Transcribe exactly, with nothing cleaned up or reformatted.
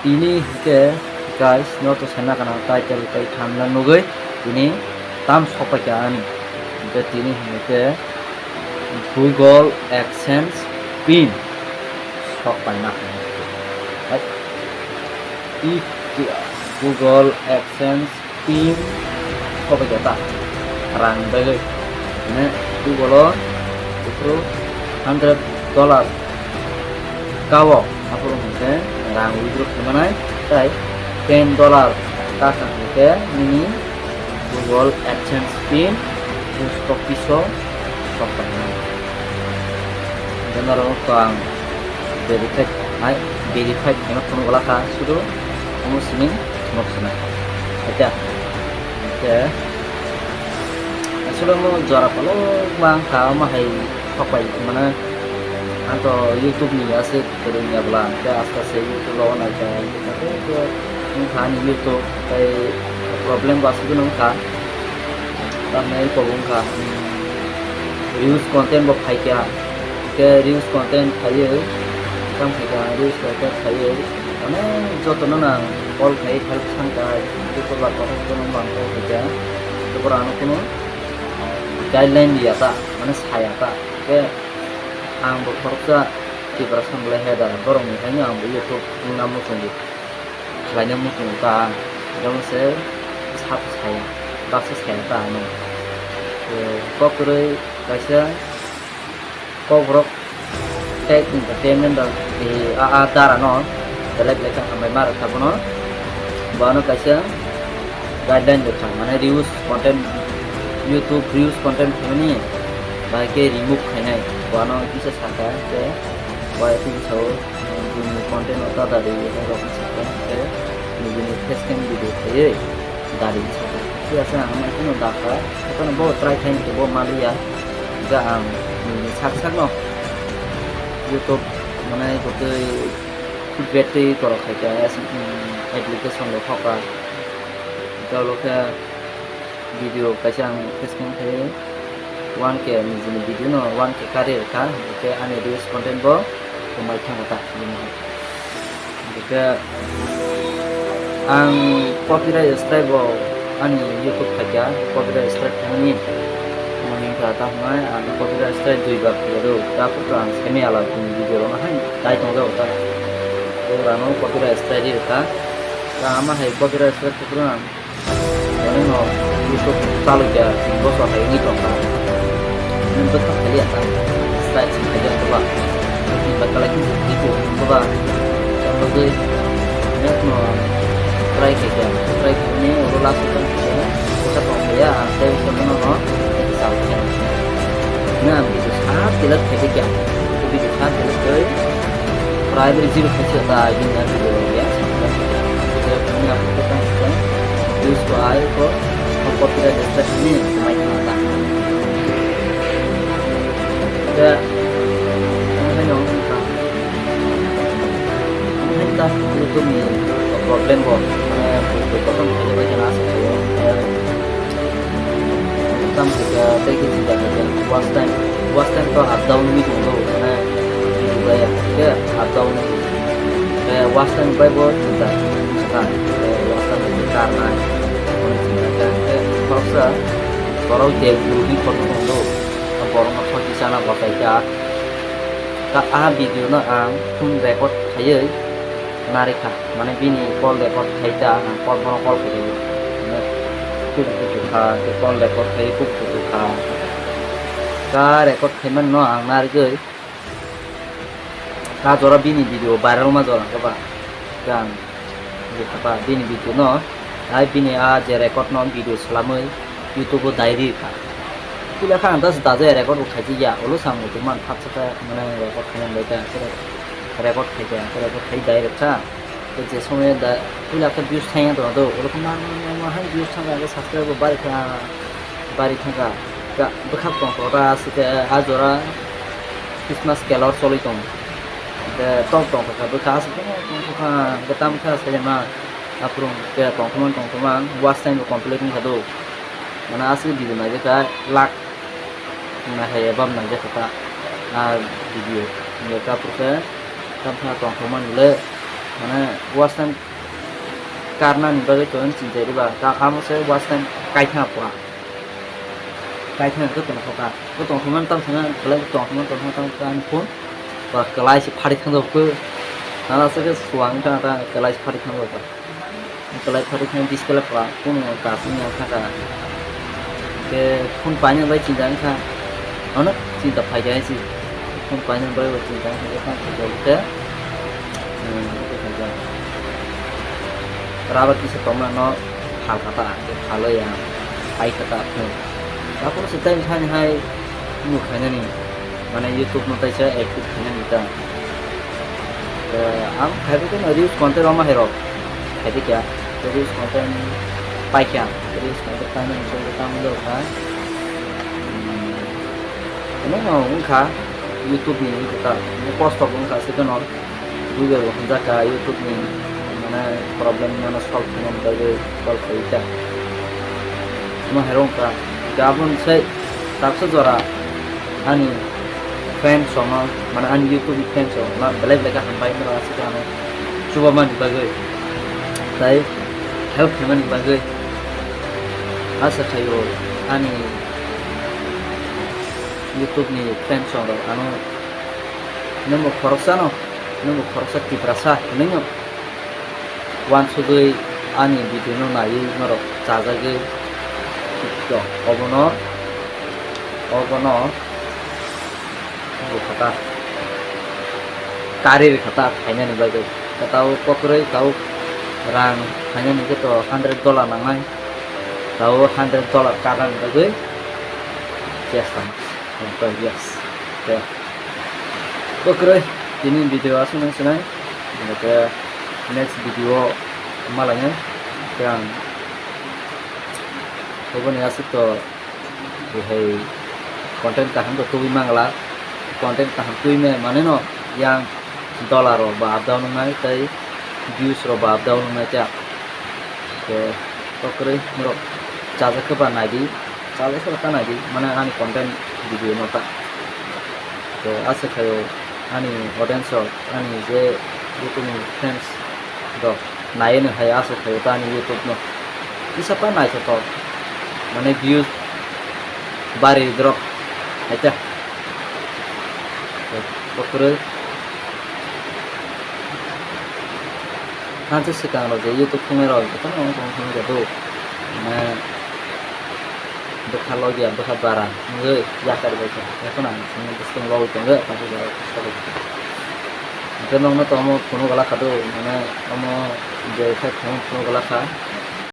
Tini hwnkhe guys, no to sana kana title tei thumbnail nugwi tini tam sokpaikha ani. Hwnkhe tini hwnkhe Google AdSense pin sokpaina hwnwi. Hai. If Google AdSense pin sokpaikha ta rang bagwi. Mane Google o buphuru hundred dollar kao, aphuru hwnkhe rang withdraw khlaimanai, tai ten dollar kasa hwnkhe nini Google AdSense pin post office o sokpainai. Hwnkhe norok to ang verify khlai, verify khlaima phone gola kha, sudu omo simi nok sina. Acha, hwnkhe aswk omo jora kolokma wngkha, omo hai sokpai mane, ang to YouTube ni aswk kwrwngya bwla, hwnkhe aste aste YouTube o naikha, wngkha ani YouTube tei problem bo aswk wngkha, tamni eko wngkha, reuse content bo phaikha, hwnkhe reuse content khaiwi, tamo khaikha reuse content khaiwi, mane jotono nang call khai help sankha, YouTuber kotor kotor no ang call khaikha, tei borok ano kunu guideline liya ta, mane saya ta, hwnkhe ang bo khoroksa Tiprasa bwlai hai da, borok ni haino ang bo YouTube wngna muchungo. Khlaina muchungo ta ang, jemon se sap saya, baksa saya ta ano. Kok kwrwi kaisa Kokborok tei entertainment rok, eh, a, a dara no belai belai khe hambai ma rwkha bono. Bo ano kaisa guideline rwkha, mane reuse content, YouTube reuse content khaimani bahai khe remove khainai. Bo ano kisa sakha khe, bo tini sao, eh, bini content no ta dari rok sakha khe, bini face cam video khaiwi dari sakha. Phiya khe ang no kunu dakha, khe bo try khaini bo maliya. Ga ang nini sak sak no YouTube mane gotwi feedback twi korok khai kha, application rok hoka. Tei ulo khe video kaisa ang face cam khai one K nijini video no one K kari rwkha, hwnkhe ani reels content bo kwmai thangkha ta bini hai. Hwnkhe ang copyright strike bo ani YouTube khaikha, copyright strike thangni mani kha ta hwnai ang copyright strike dui bar khaikha do, ta phuru ang semi ala bini video rok no hai tai tongjago ta. Tei rano copyright strike ri rwkha, ta ama hai copyright strike phuru ang Ani no YouTube chalok ya, tin bosor hai wngwi tongkha. Nini bwkha phaiya ta, style se phaiya to ba. Ni bakala ki di ko to ba. Tamo dei, net no try khai ya, try khai ni oro last time khai ya. Bwkha tong ya, ang tei bwkha no no, tei chal khai. Na, video sa delete khai ya. Video sa delete khai. Primary zero khaisa ta, ini aro video ya. Video kami apa kita kan views ko ai ko, copyright strike ni mai ta. Ya, ano hai no ta. Ano hai ta, YouTube ni problem bo, eh, problem bo kan ada banyak nasi ko. Tam khe tei khe jida khe watch time, watch time to up down wngwi tongo, mane video bai khe up down, eh, watch time bai bo jida khe watch time bai karnai, mane jida khe khoroksa borok je guru ni photo tongo, borok no thok sana bachai kha. Ta ah video no ang phone record khaiwi narikha, mane bini call record khai ta, ang call bono call khai, mane kuk kutu kha, khe call record khai kuk kutu kha. Ta record khaimani no ang narigwi ta jora bini video viral ma jora khe ba, khe ang bini video no, ai bini a je record no video swlamwi YouTube o dai ri kha. Puila kha ang das daje record bo khaijak ya, ulo samung tongmani khaksa khe mane record khaina bai kha, record khai kha, record khai direct kha. Tei je somoi da puila khe views thangya tong do, ulo khe ma ma ma ma hai views thangya, subscribe bo bari kha, bari thangkha. Ga bwkhak tong kha ta aswk khe a jora Christmas calor choli tong. Tei tok tong kha bwkha aswk khe tong kha, tamo khe aswk ma. Aphuru khe tongthokma tongthokma watch time bo complete wngkha do. Mane aswk video naijakha lakh naiha ebam naijakha ta a video. Hwnkhe aphuru khe tamkhe tongthokma nile Mane watch time karnani bagwi tongwi chintai riba, ta amo se watch time kaithang pura. Kaithang khe tongthokha, khe tongthokmani tamo thangna, kwlai tongthokmani tongthokmani tamo thangna ani phone ba kwlai se pharik thangjago khe, nana se khe suwang wngkha ta kwlai se pharik thangjago. Kwlai pharik thang display pura phone kasing yang thangkha. Khe phone paina bai chinta wngkha, ono chinta phaikha si. Phone paina bai bo chinta wngkha khe tamo thangjago khe. Hmm, khe tongkha. Rubber kisa tongmano phalkha ta, khe phalwi ang paikha ta phone. Aphuru se tei thani hai nuk khainani, mane YouTube no taisa active khainani ta. Eh, ang khaibokhe no reels content rok ma hai rok. Khaibokhe reels content paikha, reels content painani bagwi tamo dorkha. Hmm, ano no wngkha YouTube ni wngkha ta, post rok wngkha se kheno. Buibar bo hwnjakha YouTube ni, mane, problem mano solve khainani bagwi call khaika. Omo hai rwngkha. Gabon sai taksa jora ani fans rokno, mane, ani YouTube ni fans rokno belai belai khe hambai, norok aswk ano chubamani bagwi tai help khaimani bagwi. Asa khaio ani YouTube ni fans rok ano, nwngbo khoroksano, nwngbo khoroksa Tiprasa hinwi no uansugwi ani video no naiwi norok chajagwi tong. Obono, obono bukha ta kari rwkha ta phainani bagwi. Tao kokrwi tao rang phainani khe to hundred dollar nangnai, tao hundred dollar karnani bagwi chesta. Yes. Kokrwi tini video aswk nang sinai. Hingke next video malainai. Khe ang oboni aswk to hai content kaham to tubui mangla. Content kaham tubui mane no yang dollar rok ba up down wngnai tei views rok ba up down wngnai khe. Khe kokrwi norok chajak khe ba naidi. Chalai soro ta naidi, mane ani content video no ta. To aswk khaio ani audience rok, ani je YouTube ni fans rok naiwi no hai aswk khaio ta ani YouTube no. Kisa ta naithothok, mane views bari drop hai ta. To, kokrwi. Thansa swkang rok je YouTube thungnai rok jotono wng tong thung jago. Mane bwkha logia bwkha bara wngwi yakar bai kha. Ekhon ang chini bwswk logi tongo thansa jora khe. Hwnkhe nokno to omo phunuk gala kha do, mane omo je khai phunuk gala kha.